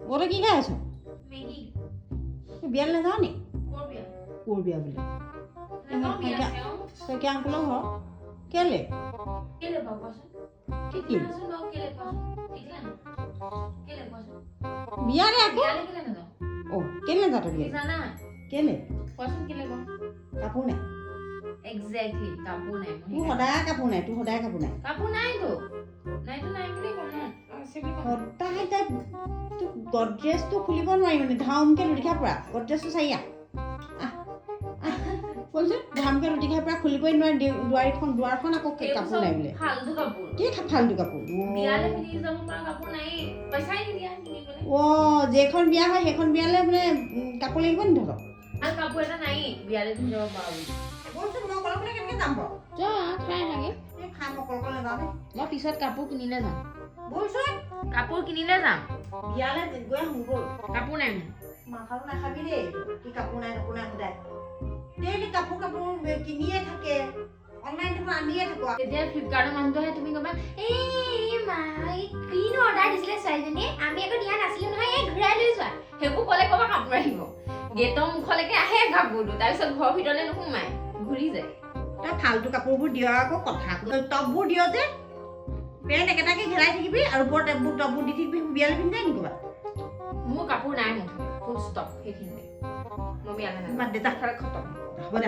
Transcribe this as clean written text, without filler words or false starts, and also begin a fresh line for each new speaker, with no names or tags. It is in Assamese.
তই কি খাই আছ?
মেগী।
বিয়ালৈ নাযাওঁ নি?
ক'ৰ বিয়া?
ক'ৰ বিয়া বোলে?
নাযাওঁ বিয়া তেওঁ।
শইকীয়া আংকুলৰ ঘৰ। কেলে?
কেলে বাৰু কোৱাচোন?
কি কি?
কোৱাচোন বাৰু, কেলে কোৱাচোন? একলা নাই, কেলে কোৱাচোন?
বিয়ালে আকৌ।
বিয়ালে কেলে নাযাওঁ?
অ' কেলে নাযাওঁ তই
তুমি
বিয়ালে?
জানা?
কেলে?
কোৱাচোন, কেলে কোৱা?
কাপোৰ নাই।
এক্সেক্টলি, কাপোৰ নাই মোৰ।
তোৰ সদায় কাপোৰ নাই, তোৰ সদায় কাপোৰ নাই।
কাপোৰ নাইতো, নাইতো নাই বুলি কওঁ ন, আছে বুলি কওঁ।
সদায় তাই তোক গডৰেজটো খুলিব নোৱাৰি মানে, ধামকে লুটি খাই পৰা গডৰেজটো চাই আহ আহ আহ ব'লচোন। ধামকে লুটি খাই পৰা খুলিবই নোৱাৰি দুৱাৰীখন, দুৱাৰখন আকৌ।
সেইবোৰ
কাপোৰ
চব
নাই বোলে।
ফাল্টু কাপোৰ।
কি ফাল্টু কাপোৰ?
বিয়ালে পিন্ধি যাব পৰা কাপোৰ নাই, পইচাই নিদিয়া কিনিবলৈ।
অ' যেইখন বিয়া হয় সেইখন বিয়ালে মানে কাপোৰ লাগিব নি তহঁতক?
আৰু কাপোৰ এটা নাই বিয়ালে পিন্ধি যাব পৰা বুলি।
ব'লচোন, মই অকলে অকলে কেনেকৈ যাম বাৰু?
যোৱা, খাই আহাগে।
এই খাম, অকলে অকলে নাযাওঁ দেই।
মই পিছত কাপোৰ কিনিলে যাম।
ব'লচোন।
কাপোৰ কিনিলে যাম।
বিয়ালে গৈ আহোঁ ব'ল।
কাপোৰ নাই মোৰ।
মাথাটো নাখাবি দেই। কি কাপোৰ নাই, কাপোৰ নাই? সদায় ডেইলি কাপোৰ কাপোৰ কিনিয়ে থাকে, অনলাইন দেখোন আনিয়ে থাকো।
তেতিয়া ফ্লিপকাৰ্টৰ মানুহটো আহে, তুমি ক'বা, এই মা, এই কিনো অৰ্ডাৰ দিছিলে ছোৱালীজনীয়ে, আমি আকৌ দিয়া নাছিলো নহয়, এই ঘূৰাই লৈ যোৱা। সেইবোৰ ক'লে ক'বা কাপোৰ আহিব, গেটৰ মুখলৈকে আহে কাপোৰটো, তাৰপিছত ঘৰৰ ভিতৰলৈ নোসোমায়, ঘূৰি যায়।
তই ফাল্টু কাপোৰবোৰ দিয় আকৌ, কথা টপবোৰ দিয় যে, পেণ্ট একেটাকে ঘেলাই থাকিবি আৰু ওপৰত এইবোৰ টপবোৰ দি থাকিবি। বিয়ালৈ পিন্ধি যায় নি ক'ৰবাত?
মোৰ কাপোৰ নাই মুঠতে, ফুল ষ্টপ সেইখিনিতে। মই বিয়ালৈ নাযাওঁ।
বাদ দে যা।
খতম।
হ'ব দে।